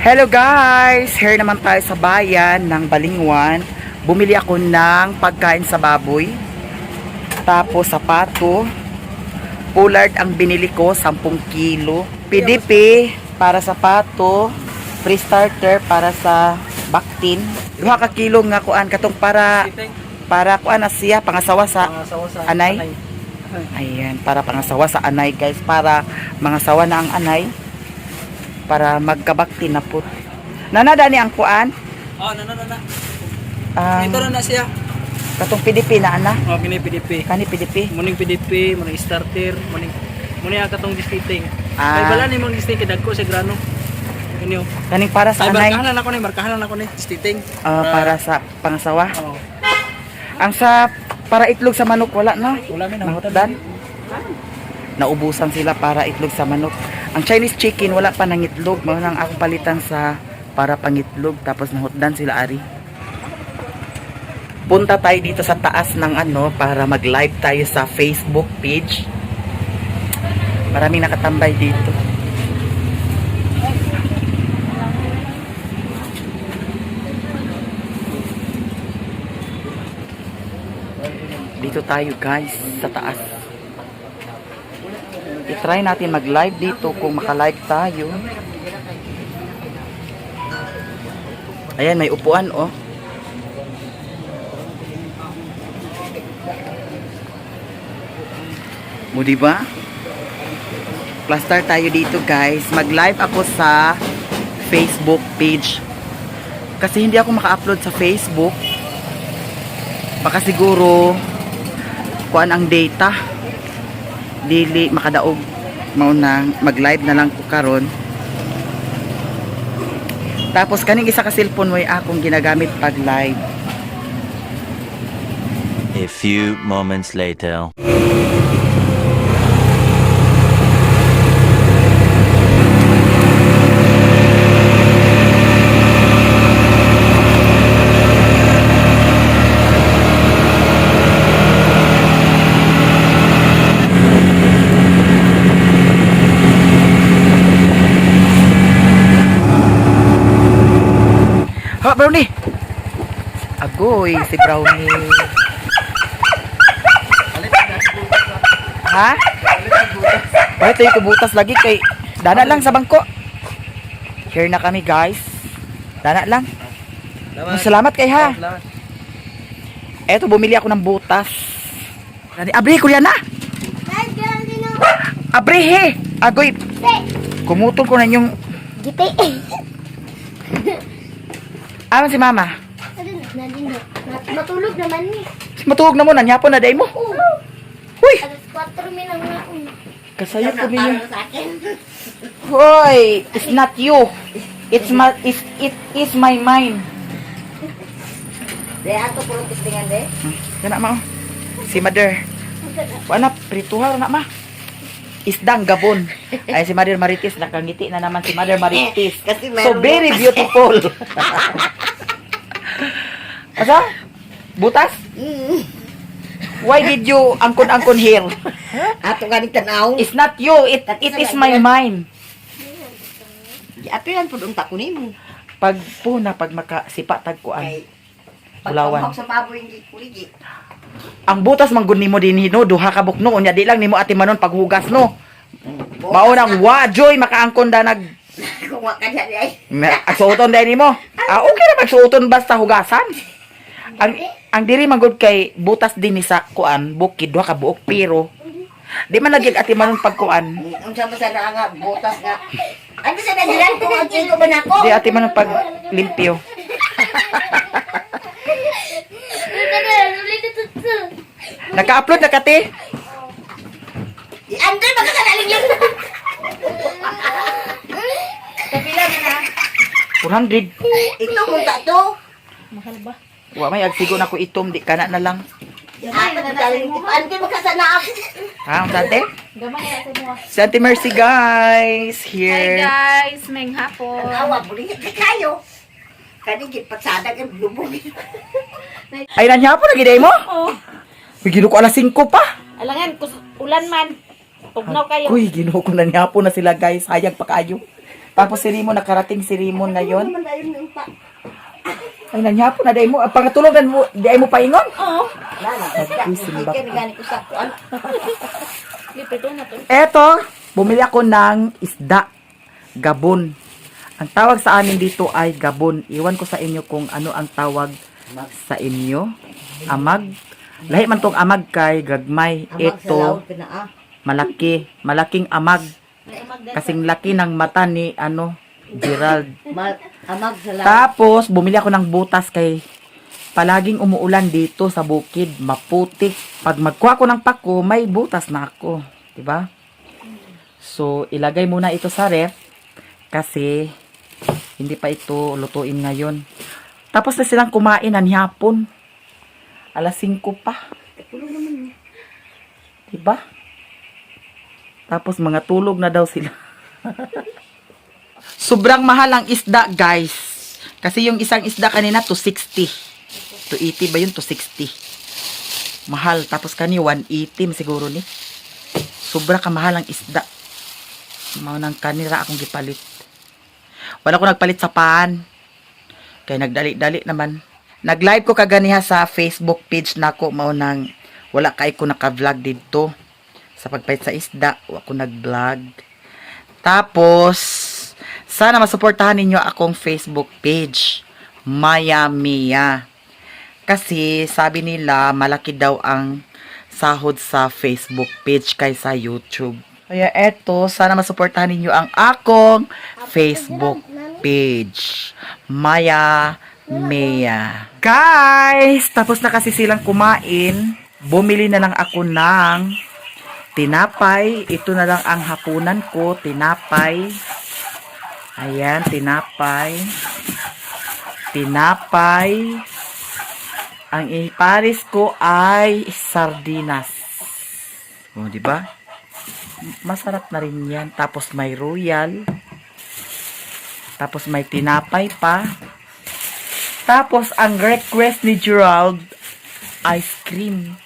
Hello guys! Here naman tayo sa bayan ng Balingwan. Bumili ako ng pagkain sa baboy. Tapos sapato. Pollard ang binili ko, 10 kilo. PDP para sa pato. Free starter para sa baktin. Duha ka kilo nga kuan katong para para kuan na siya pangasawa sa anay. Ayan, para pangasawa sa anay guys, para mangasawa na ang anay para magkabakti na put. Nana dani ang kuan? Oh, na na na na. Ang Ito na na siya. katong PDP na ana. Oh, kini PDP. Kani PDP. Muning PDP, muning starter, muning muning ang katong gistiting. Ah. Kay bala ni mong gistiting kay dagko sa grano. Inyo. Kaning para sa Ay anay. markahan lang ako ni, markahan lang ako ni gistiting. Ah, para sa pangasawa. Oh. Ang sa para itlog sa manok wala na. Wala mi Nahutdan. Naubusan sila para itlog sa manok. Ang Chinese chicken wala pa nang itlog. Mao nang akong palitan sa para pangitlog tapos nahutdan sila ari. Punta tayo dito sa taas ng ano para mag-live tayo sa Facebook page. Maraming nakatambay dito. Dito tayo guys sa taas. I-try natin mag-live dito kung maka-live tayo. Ayan, may upuan oh. Mo di ba? Plaster tayo dito guys. Mag-live ako sa Facebook page. Kasi hindi ako maka-upload sa Facebook. Baka siguro kuan ang data. Dili makadaog mao na mag-live na lang ko karon. Tapos kaning isa ka cellphone mo akong ginagamit pag live. A few moments later. Ha, Brownie! Agoy, si Brownie. Ha? Bakit tayo kubutas lagi kay Dana lang sa bangko. Here na kami, guys. Dana lang. Salamat kay ha. Salamat. Eto, bumili ako ng butas. Abri, kuya na! Abri, he! Agoy! Kumutol ko na yung. Giti. Ano si mama? Ano Matulog naman ni. Matuog na mo, nanyapon na day mo. Huy! Alas 4 mi nang naon. Kasayo po ninyo. Sa akin. Hoy, it's not you. It is my mind. De ato puro testingan de. Kana ma. oh. Si Mother. Wala prituha na ma. Isdang gabon. Ay si Mother Marites nakangiti na naman si Mother Marites. Kasi So merong very butas. beautiful. Asa? Butas? Why did you angkon-angkon here? Ato ganing tanaw. It's not you, it is my mind. Ato yan pud unta ko nimo. Pag po na pag makasipa tagkuan. Kay Bulawan. pagpamhok sa baboy hindi kuligi. Ang butas manggod nimo dinhi no, duha ka bukno unya di lang nimo ati manon paghugas no. Mao nang wa joy makaangkon da nag Kung wa ka diya ay. Suoton dahil nimo. Ah, okay ra magsuoton basta hugasan. Ang diri manggod kay butas din ni sa kuan bukid duha ka buok pero di man lagi ati manon pagkuan. Unsa man sa nga butas nga. Ano sa nadilan kung ang ko ba nako? Di ati manon pag limpyo. Naka-upload na kate? Andre makakalaling yun. Kapila na na. 400. Ito mong to. Wa may agsigo na ko itom di kana na lang. Ato galing. Andre makasana ako. Ha, ang sante? Si Auntie Mercy guys, Hi here. guys, may hapon. Awa buli ka kayo. Kani gid patsada kay lubog. Ay, nanyapon na giday mo? Oh, Uy, ginoo ko alas 5 pa. alangan kus ulan man. Tugnaw kayo. Uy, ginoo ko nanyapon na sila guys. Hayag pa kayo. Tapos si Rimon, nakarating si Rimon ngayon. Ay, nanyapon na dahil mo. Ang Pangatulungan mo, di ay mo paingon? Oo. Nagkusimba ko. Eto, bumili ako ng isda. Gabon. Ang tawag sa amin dito ay gabon. Iwan ko sa inyo kung ano ang tawag sa inyo. Amag. Lahi man tong amag kay gagmay. Ito, malaki. Malaking amag. Kasing laki ng mata ni ano, Gerald. Amag sa laot. Tapos, bumili ako ng butas kay palaging umuulan dito sa bukid, maputik. Pag magkuha ko ng pako, may butas na ako. 'Di ba? So, ilagay muna ito sa ref kasi hindi pa ito lutuin ngayon. Tapos na silang kumain ng hapon. Alas 5 pa. 'Di ba? Tapos mga tulog na daw sila. Sobrang mahal ang isda, guys. Kasi yung isang isda kanina, 260. 280 ba yun? 260. Mahal. Tapos kani 180 siguro ni. Sobra ka mahal ang isda. Mao nang kanira akong gipalit. Wala ko nagpalit sa pan. Kay nagdali-dali naman. Nag-live ko kaganiha sa Facebook page nako mao nang wala kay ko naka-vlog didto. Sa pagpalit sa isda, wa ko nag-vlog. Tapos, sana masuportahan ninyo akong Facebook page, Maya Mia. Kasi sabi nila, malaki daw ang sahod sa Facebook page kaysa YouTube. Kaya eto, sana masuportahan ninyo ang akong Facebook page, Maya Mia. Guys, tapos na kasi silang kumain. Bumili na lang ako ng tinapay. Ito na lang ang hapunan ko, tinapay. Ayan, tinapay. Tinapay. Ang iparis ko ay sardinas. O, di ba? Masarap na rin yan. Tapos may royal. Tapos may tinapay pa. Tapos ang request ni Gerald, ice cream.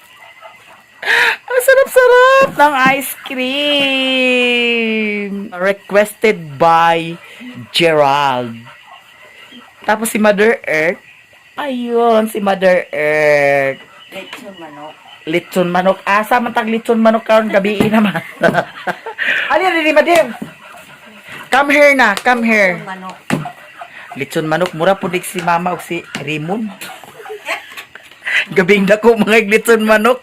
Ang sarap-sarap ng ice cream! Requested by Gerald. Tapos si Mother Earth. Ayun, si Mother Earth. Lechon manok. Litson manok. Asa man tag litson manok karon gabi naman. Ano yan, Lili Madim? Come here na, come here. Manok. Litson manok, mura po si mama o si Raymond. Gabing dako mga litson manok.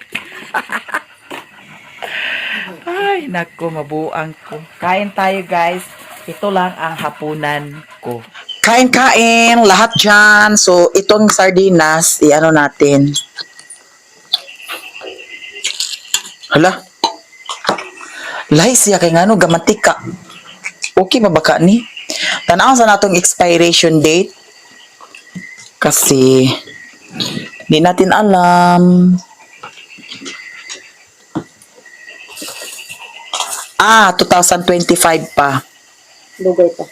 Ay, nako, mabuang ko. Kain tayo, guys. Ito lang ang hapunan ko. Kain, kain. Lahat dyan. So, itong sardinas, i-ano natin. Hala. Lahi siya kay ngano gamatika. Okay ba baka ni? Tanaw sa natong expiration date. Kasi di natin alam. Ah, 2025 pa. Lugay pa.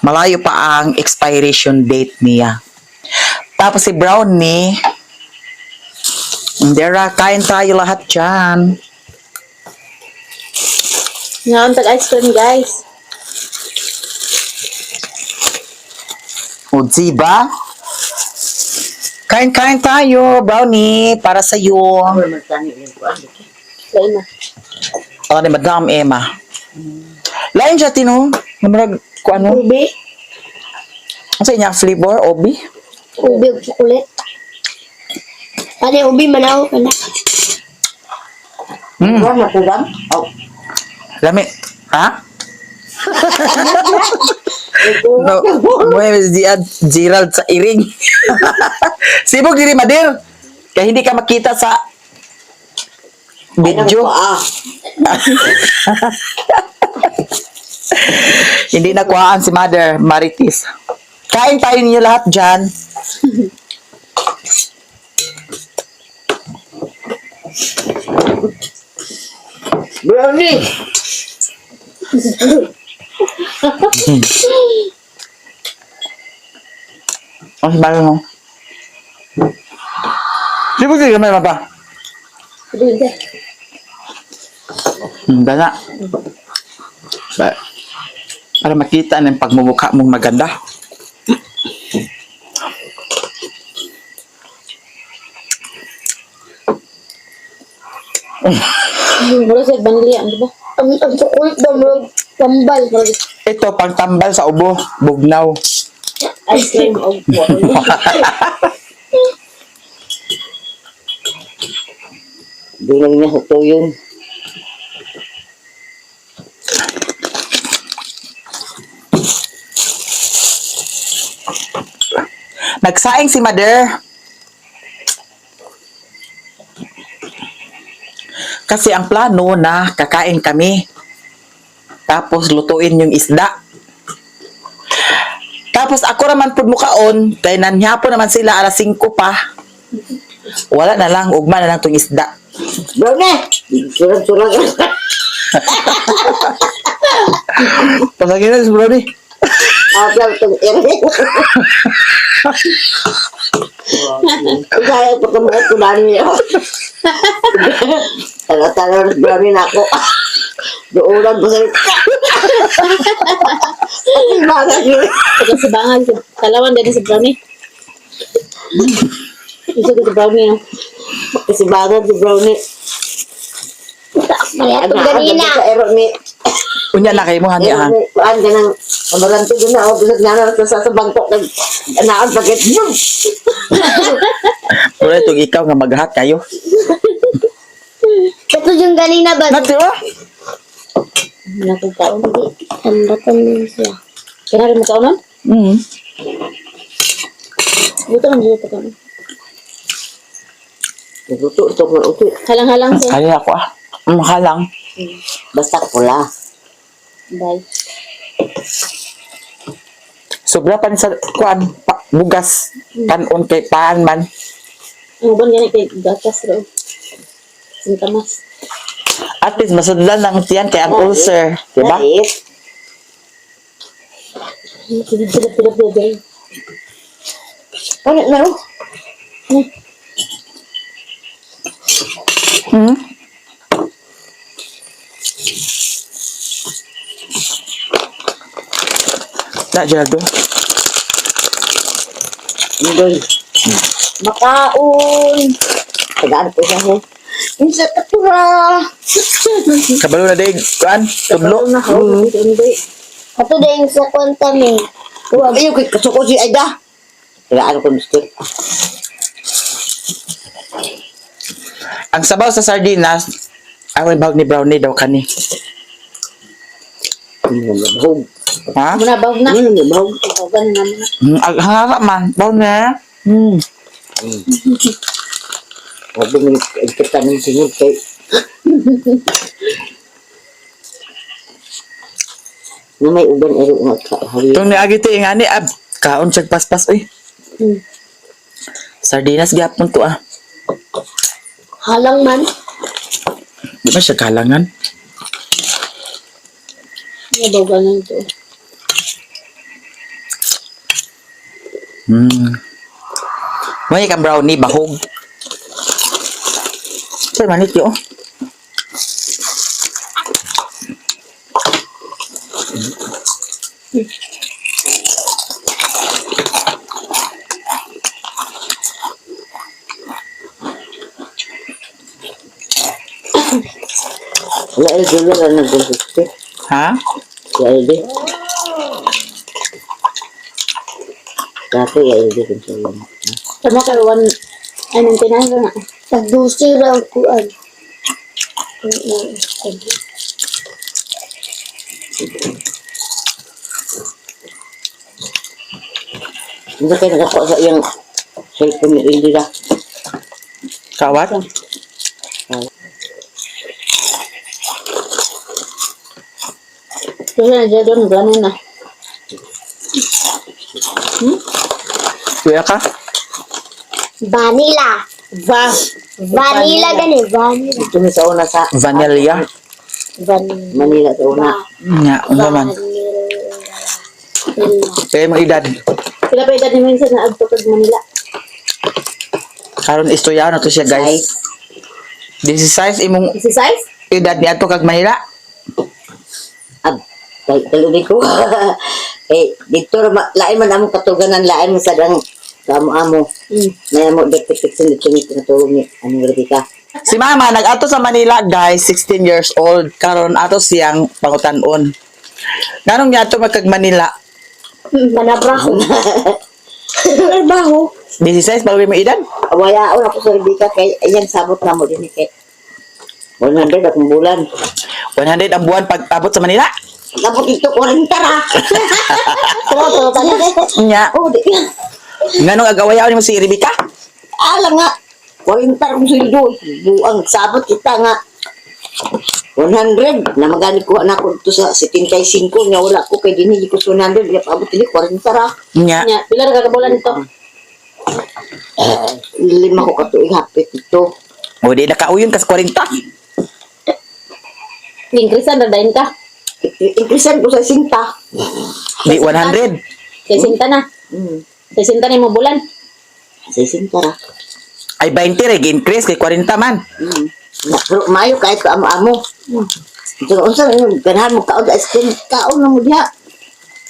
Malayo pa ang expiration date niya. Tapos si Brownie, Dera, kain tayo lahat dyan. Ngaon tag ice cream, guys. O, diba? Kain-kain tayo, Brownie, para sa iyo. Lain na. Ako ni Madam Emma. Lain siya, Tino. Namurag, ko ano? Ube. Ang sa inya, flavor, obi? Ube ug chocolate. Ate, ube manaw ka na. Kulang na kulang? Oh. Lami. Ha? No, mo si Gerald sa iring. Sibog diri Madir. Kaya hindi ka makita sa video. Ah. Hindi nakuhaan si Mother Marites. Kain tayo ninyo lahat dyan. Brownie! Ang balo mo. Sibog diri may mapa. Ube. Dana. Ba. Para makita ng pagmumukha mong maganda. Mura sa vanilla, di ba? Ang chocolate daw, murag tambal. Murag Ito, pangtambal sa ubo. Bugnaw. Ice cream o Dunang niya sa yun. Nagsaing si mother. Kasi ang plano na kakain kami. Tapos lutuin yung isda. Tapos ako naman pud mukaon, kay nanhapon naman sila alas 5 pa. Wala na lang, ugma na lang tong isda. Brownie! Surang-surang. Pasagin na si Brody. Ako itong ere. Kaya ko tumayo ko na niyo. Tala-tala ng brownie na ako. Doonan ko sa Bakit yun? Taga sa bangal, kalawan din sa brownie. Isa ko sa brownie, no? Kasi bago si brownie. Kaya itong ganina. Sa ero ni. Unya na kayo mo hani Ero ah. ni. Kuan ka ng. Amaranto doon na ako. Bisag nga na sa bangkok. Naon bakit? Boom! Wala itong ikaw nga maghat kayo. Ito yung ganina ba? Nati oh. Nakakaon. Tambatan din siya. Kaya rin mo kaonon? Mm. Buto man dito kaon. Luto ito ko uto. Halang-halang siya. Kaya ako ah. Makalang. Basta pula. Bye. Sobra pa ni sa kuan pa, bugas kanon kay paan man. Ang uban ganit kay gatas raw. Sintamas. At least masudlan ng tiyan kay ang ulcer, di ba? Right? Silap-silap din. Ano na oh? Hmm? Na, Gerardo. Hindi. Makaon. Tagaan ko siya ho. Insa katura. Kabalo na din. Kuan, tudlo. Na ho, hindi. Ito din sa kwanta mi. Huwag kayo kay kasuko si Aida. Tagaan ko mister. Ang sabaw sa sardinas, ang bahag ni Brownie daw kani. Bahog. Ha? Muna bawg na. Ano na bahog? Bawagan na muna. Ang hangara man. Brownie. Hmm. Huwag mo kita ng singil kay. Na may uban ero nga ka. Hawi. Itong niagi ti ingani ab kaon siya paspas uy. Hmm. Sardinas gyapon to ah. Halang man. Di ba siya kalangan? Muna bawagan na ito. May kang brownie bahog. Sir, manit yo. Wala el dulo na nag-gusto. Ha? Ya LD. Dati ya LD kung sa iyo. Tama ka, one, ay, 99 na. Nagdusi ra ang kuan. Hindi kayo nakakuha sa iyang cellphone ni LD ra. Kawat? Kasi na dyan doon, gano'n na. Kuya ka? Vanilla. Va. Vanilla gani, vanilla. Ito ni sa una sa Vanilla. Vanilla. Manila sa una. Nga, unsa man. Vanilla. Kaya mong edad. Sila pa edad ni minsan na adto kag Manila. Karon istorya na to siya, guys. This is size imong Si size? edad ni ato kag Manila. Ab. Kalubi ko. Eh, dito, lain man among katuganan, lain man sa dang amo-amo. May amo dagpitiksin dito ni tinatulog ni ano Rebecca. Si mama nag-ato sa Manila, guys, 16 years old. Karon ato siyang pangutan-on. Nganong niya ato magkag Manila? Manabraho. Trabaho. 16 pa mo edad? Wala ako sa Rebecca kay ayan sabot na mo din kay 100 akong bulan. 100 ang buwan pag abot sa Manila. Abot dito 40 ra. Pero to Nya. Oh, di. Nganong agawayaw nimo si Rebecca? Ala nga 40 akong sweldo. Buang sabot kita nga 100 na magani kuha na ako dito sa 75 nga wala ko kay dinhi ko sa 100 ya paabot dinhi 40 ra. Nya. Nya, pila ra ka bulan nito? Lima ko katuig hapit dito. O di nakauyon kas 40. Increasean ra dayon ka. Increasean ko sa 60. Di 100. 60 na. 60 na imo bulan. 60 ra. Ay 20 re increase kay 40 man. Na, pero maayo kahit ko amo-amo. So, unsa man yung ganahan mo kaon sa ice cream, kaon na mo diha.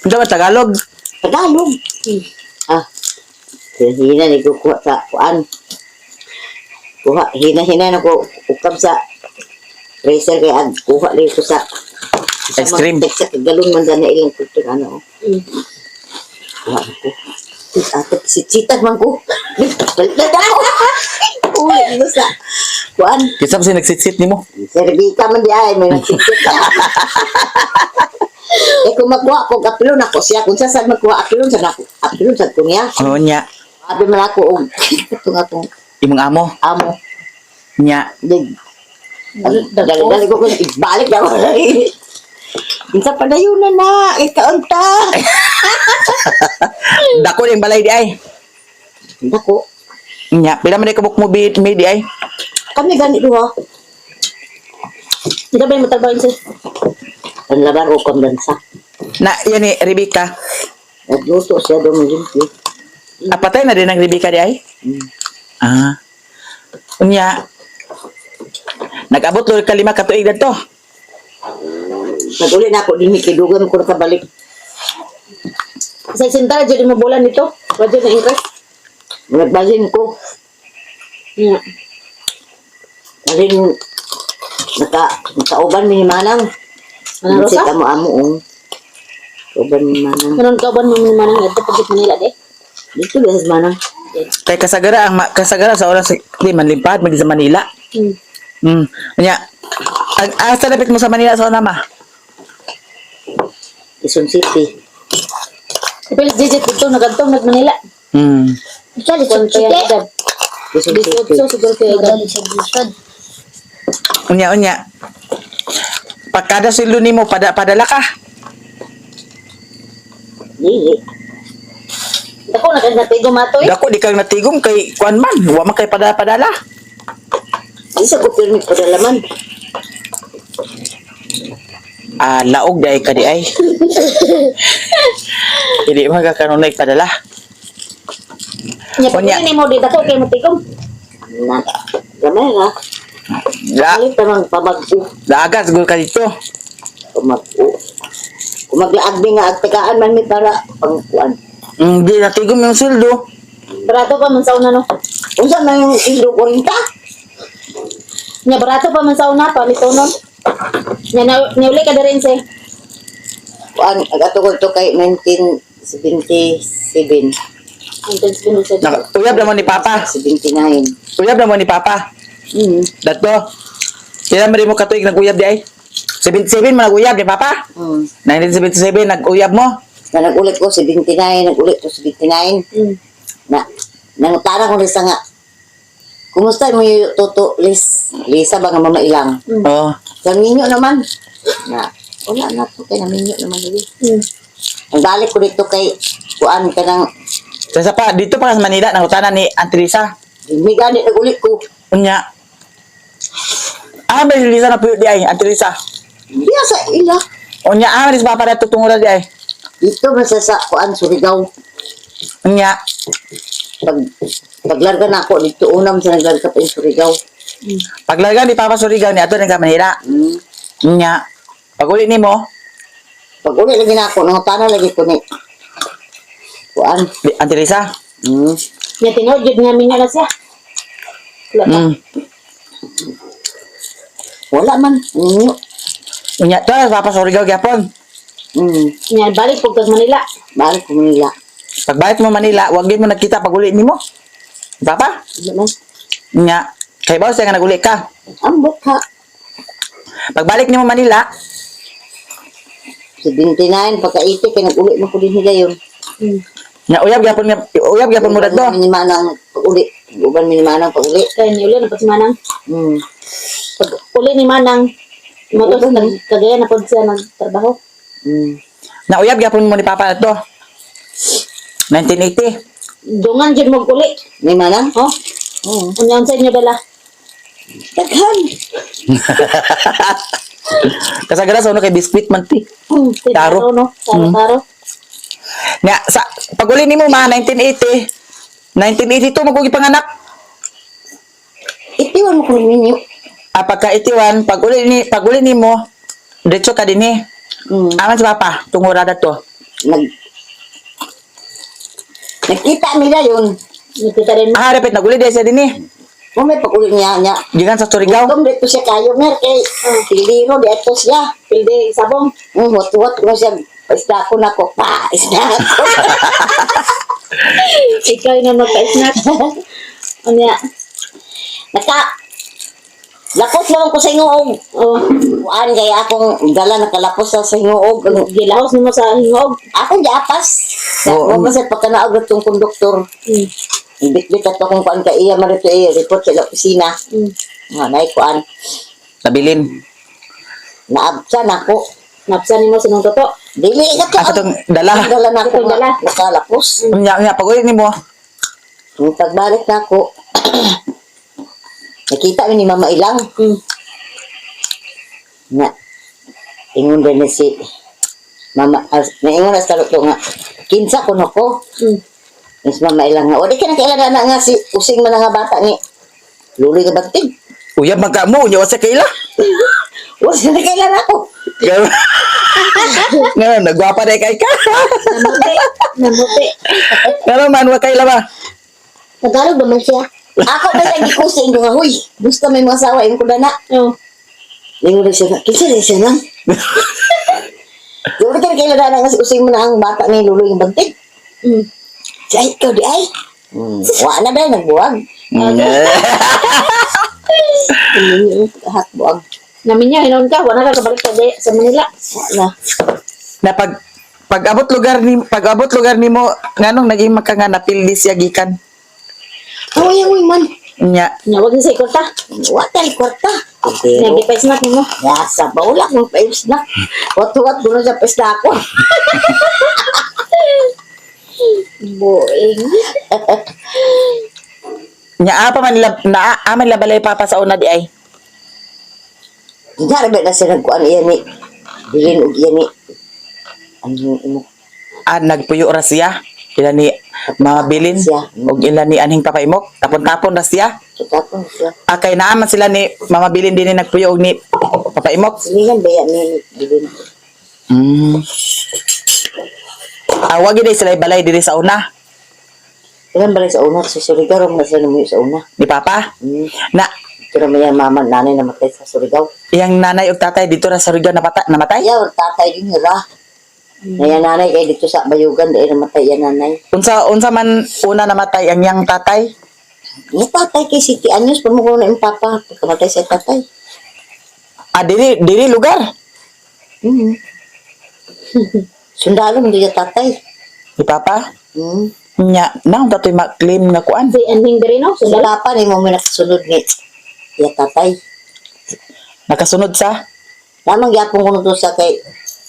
Unsa ba Tagalog? Tagalog. Ah. Hina ni ko kuha sa kuan. Kuha hina-hina na ko ukab sa freezer kay ag kuha lang ko sa Ice cream. Sa galon man sa na ilang kultur ano. Kuha na ko. Sis ato si chitag man ko. Balik na ako. Uli ko sa kuan. Kinsa ba si nagsitsit nimo? Servita man di ay, may nagsikit. Eh kung magkuha ko apilon ako siya kung sa saan magkuha apilon sa ako apilon sa ko niya. Oo nya. Abi man ako og katong atong Imong amo. amo. Nya. Dig. Dali dali ko kung ibalik na ako. Unsa pa dayon na na ikaunta. Dako ning balay di ay. Dako. Nya, pila man di kabuk mo bi may di ay. Kami gani duha. Hindi ba mo trabaho sis? Panlaban ko kam dansa. Na yan ni Rebecca. Nagluto siya do mo limpyo. Ah, patay na din ang Rebecca di ay. Ah. Unya. Nag-abot lol ka 5 ka tuig dadto. Naguli na ako dinhi kay dugan ko nakabalik. 60 ra jud imo bulan nito. Wa jud na increase. Nagbalhin ko. Nya. Balhin nakauban mi ni Manang. Manang Rosa? Si amo-amo oh. Kauban mi ni Manang. Kanon ka ban mo ni manang adto pag Manila de. Dito ba sa Manang? Kay kasagara ang kasagara sa oras di man limpad man di sa Manila. Unya. Ang asa dapit mo sa Manila sa una ma? Quezon City. Pero digit dito nagadto nag Manila. Sa Kung lisod kaya city. edad. Quezon City. 18 siguro kaya edad. Madali sa lisod. Unya unya. Pagkada sweldo nimo padala ka. Dili. Dako na kay natigo matoy. Dako di kang natigom kay kuan man, wa man kay padala-padala. Di sa ko pirmi padalaman. Ah, laog di ay ka di ay. Dili man ka kanunay padala. Nya pag Unya. ni mo di dako kay motigom. Na. Gamay ra. La, Kalit tamang pamag-u. laaga siguro ka dito. Pamag-u. Kung maglaag mi nga agtagaan man mi para pangkuan. Hindi natigom yung sweldo. Barato pa man sa una no. Unsa man yung kilo 40? Nya barato pa man sa una palitonon. Nya na niuli ka diri se. Kuan ato ko to kay 1977. Ang tense sa Naka, uyab na mo ni Papa. 79. Uyab na mo ni Papa. Dato. Kailan man mo katuig nag-uyab di ay? 77 man nag-uyab ni Papa. 1977 nag-uyab mo. Na nag-ulit ko 79, nag-ulit ko 79. Na nangutana ko Lisa nga. Kumusta mo yung toto Lis? Lisa ba nga mama ilang? Oh. Sa minyo naman. Na wala na to kay naminyo naman dili. Ang balik ko dito kay kuan ka ng Sa pa dito pa sa Manila nangutana ni Auntie Lisa. may gani nag-ulit ko. Unya. Ah, may Lisa na puyo di ay, Auntie Lisa. Diya sa ila. Unya, ah, may Papa dato tungod di ay. Dito man sa kuan Surigao. Unya. Pag paglarga na ako dito unam sa naglarga pa yung Surigao. Paglarga ni Papa Surigao ni ato nang Manila. Unya. Pag uli nimo, Pag uli lagi na ako, nangutana lagi ko ni. Kuan. Auntie Lisa. Nya tinuod jud nga minyo na siya. Wala pa. Wala man. Ninyo. Unya to, Papa Surigao gyapon. Nya balik pug kag Manila. Balik ko Manila. Pagbalik mo Manila, wag gid mo nagkita pag uli nimo. Papa? Wala man. Nya, kay bawo siya nga naguli ka. Ambot ha. Pagbalik nimo Manila, 79, pagka-80, kaya nag-uli mo ko din nila yun. Nya uyab gyapon nga uyab gyapon mo dadto. Uban mi ni Manang pag-uli. Uban mi ni Manang pag-uli. Kay ni uli na pud si Manang. Pag uli ni Manang, mo to sa Cagayan na pud siya nagtrabaho. Na uyab gyapon mo ni Papa dadto. 1980. Dungan jud mo uli. Ni Manang? Oh. Unya unsa inyo dala? Daghan. Kasagaran sa uno kay biscuit man ti. Taro Taro. no. Taro taro. Nya sa pag uli nimo ma 1980. 1982 mo ko gipanganak. Itiwan mo ko ninyo. Ah, pagka 81, pag uli nimo, diretso ka dinhi. Aman si Papa, tungura dadto. Nagkita nila yun. Nagkita rin mo. Ah, repet naguli di siya dinhi. Kung may pag-uli niya niya. Gikan sa Surigao. Gutom dito siya kayo, mer. Kay piliro dito siya. Pilde sabong. Huwat-huwat ko na siya. Paisda ko na ko. Pa, isda ko. Ikaw yung magpa-snack. Unya. Naka, lapos naman ko sa hinguog. Oh, Kuan kaya akong dala nakalapos sa hinguog. gilahos nimo sa hingog. Akong giapas. Sa Oo. oh, man sa pagkanaog itong konduktor. Ibit-bit ato kung kuan ka iya marito iya report sa opisina. Nga nay kuan. Nabilin. Naabsa na ako. Napsa nimo sa nung toto. Dili ka to. Ah, katong dala. Ang dala na ako Katong dala. nga nakalapos. Nya nya pag uli nimo, Nung pagbalik na ako, nakita mi ni Mama Ilang. Na, ingon rin na si Mama, as, naingon na sa to nga, kinsa kuno ko. Is Mama Ilang nga, o di ka na kailan na nga si using man nga bata ni Luli ka bantig. uyab man ka mo, nya wa sa kaila. O, sila kailan ako. Ngayon, nagwapa na kay ka. Namuti. Namuti. Pero man, wa kaila ba? Tagalog naman siya. Ako na lang gikusing ko nga, huy, gusto may mga asawa, yung ko na. Oh. Ingon rin siya nga, kinsa rin siya nang. Di ba ka kailan na nga si using mo na ang bata ni Lulu yung bantig. Siya, ay, ikaw di ay. Wa na dahil, nagbuwag. Lahat buwag. Naminyo hinon ka wala ka kabalik sa Manila. Wa na. Na pag pag-abot lugar nimo nganong naging maka nga napildi siya gikan. Uy, uy, man. Nya Nya wag ni sa kwarta. Wa tayo kwarta. Nya Pero, gipa-snack nimo. ya, sa baula kong paibs na. Wat-wat, doon sa pesta ako. Boing. nya apa man nila na aman nila balay papa sa una di ay. Hindi na na siya nagkuhan iyan ni. Bilin og iyan ni. Ano yung imo? Ah, nagpuyo ra siya. Ila ni Mama Bilin Siya. ug ila ni anhing papaimok. Tapon-tapon ra siya. Tutapon siya. Ah, kay naaman sila ni Mama Bilin din ni nagpuyo og ni papaimok. Silingan ba yan ni Bilin? Ah, wag gid sila balay diri sa una Ilan ba sa una? Sa Surigao, ram na sila namuyo sa una. ni papa. Na Pero may mama, nanay namatay sa Surigao. iyang nanay ug tatay dito ra sa Surigao napata, namatay. Ayaw, tatay din hira. Naya nanay kay dito sa Bayugan, dahil namatay yan nanay. Unsa unsa man una namatay ang iyang tatay? Nga tatay kay City Anyos, pamukuha na yung papa. Pagkamatay sa tatay. Ah, diri diri lugar Sundalo mo yung tatay. ni papa. Nya naon tatoy ma-claim nga kuan. Si anhing diri no. Si Sundalo. papa ni mo may nakasunod ni ya tatay. Nakasunod sa Lamang gyapon ko to sa kay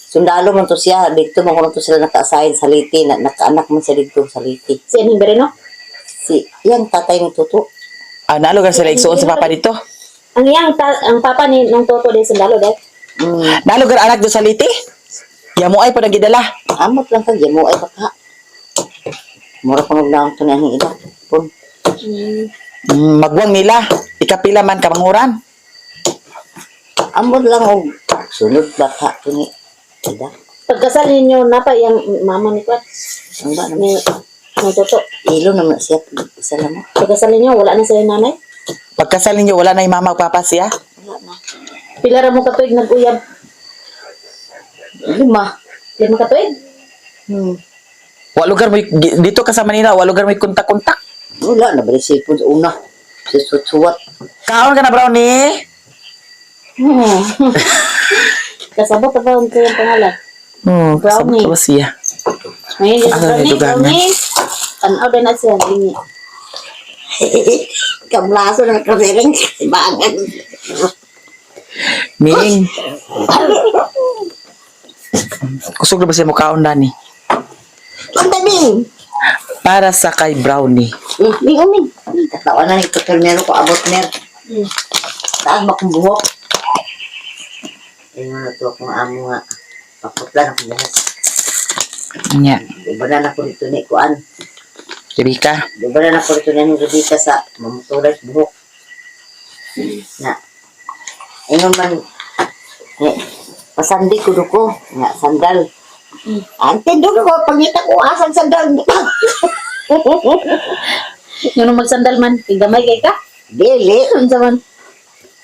sundalo man to siya dito man kuno to sila naka-assign sa Leyte na nakaanak man siya dito sa Leyte. Si anhing diri no. Si yang tatay ni Tuto. ah, nalugar sila igsuon sa papa dito. Ang iyang ta, ang papa ni nung toto din sundalo dai. Nalugar anak do sa Leyte. Yamo ay po nagidala. Amot lang kag yamo ay baka. Mura ko nagnaon to na ang ila. Pun. Magwang nila. Ikapila man kamanguran. Amot lang og sunod baka to ni ida. Pagkasal ninyo na pa yung mama ni Kwat. Ang ba naman? Ni Toto. Ilo naman siya. Isa lang mo. Pagkasal ninyo, wala na sa'yo nanay. Pagkasal ninyo, wala na yung mama o papa siya? Wala na. Pila ra mo katuig nag-uyab? 5. 5 katuig? Wa lugar mo, dito ka sa Manila, wa lugar mo kontak-kontak. Wala na. Balik cellphone sa una. Sa suwat-suwat. Kaon ka na, Brownie? Kasabot pa ba ang kayong pangalan? Oo, Brownie. kasabot ba siya? Ngayon, yung Ano, brownie, dugangan? brownie. Tanaw din na siya, lingi. Kamlaso na kasiring. Bangan. Ming. Kusog na ba siya mukhaon, Dani? Ang daming. Para sa kay Brownie. Ming, uming. Katawa na nito. Pero ko abot mer. Saan ba akong buhok? Ayun na to akong amo nga. Paputlan akong buhok. Nya. Ubanan ako dito ni Kuan. Rebecca. Ubanan ako dito ni Rebecca sa mamuturay sa buhok. Na. Ingon man. Eh, pasandi ko ko. Nga, sandal. Ante, doon ko. Pangita ko, asan sandal. Yung nung magsandal man, tigamay kay ka? Dili. Unsa man?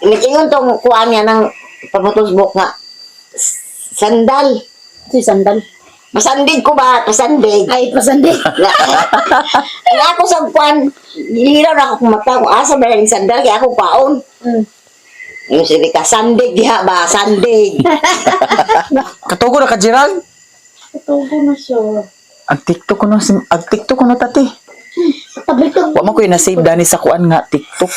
Nag-ingon tong kuan niya ng pamutol sa buhok nga. Sandal. Si sandal. Masandig ko ba? Pasandig. Ay, pasandi. Nga ako sa kuan, gihiraw na ako kumata kung asa ba yung sandal kaya ako paon. Yung si Rika, sandig diha ba? Sandig. Katugo na ka, Gerald? Katugo na siya. Ang TikTok ko no, ang TikTok ko no, tati. Tabi ko. Wa man ko na-save dani sa kuan nga TikTok.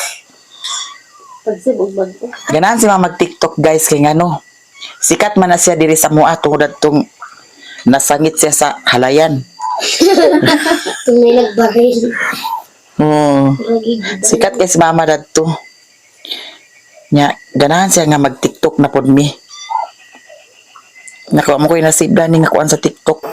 Pagsib og bago. Ganahan si mama mag-TikTok guys kay ngano. Sikat man na siya diri sa mua tungod adtong nasangit siya sa halayan. Tunay nagbaril. Oo. Lagi. Sikat kay si mama dadto. Nya, ganahan siya nga mag-TikTok na pod mi. Nakuha mo ko yung na-save dani nga kuan sa TikTok.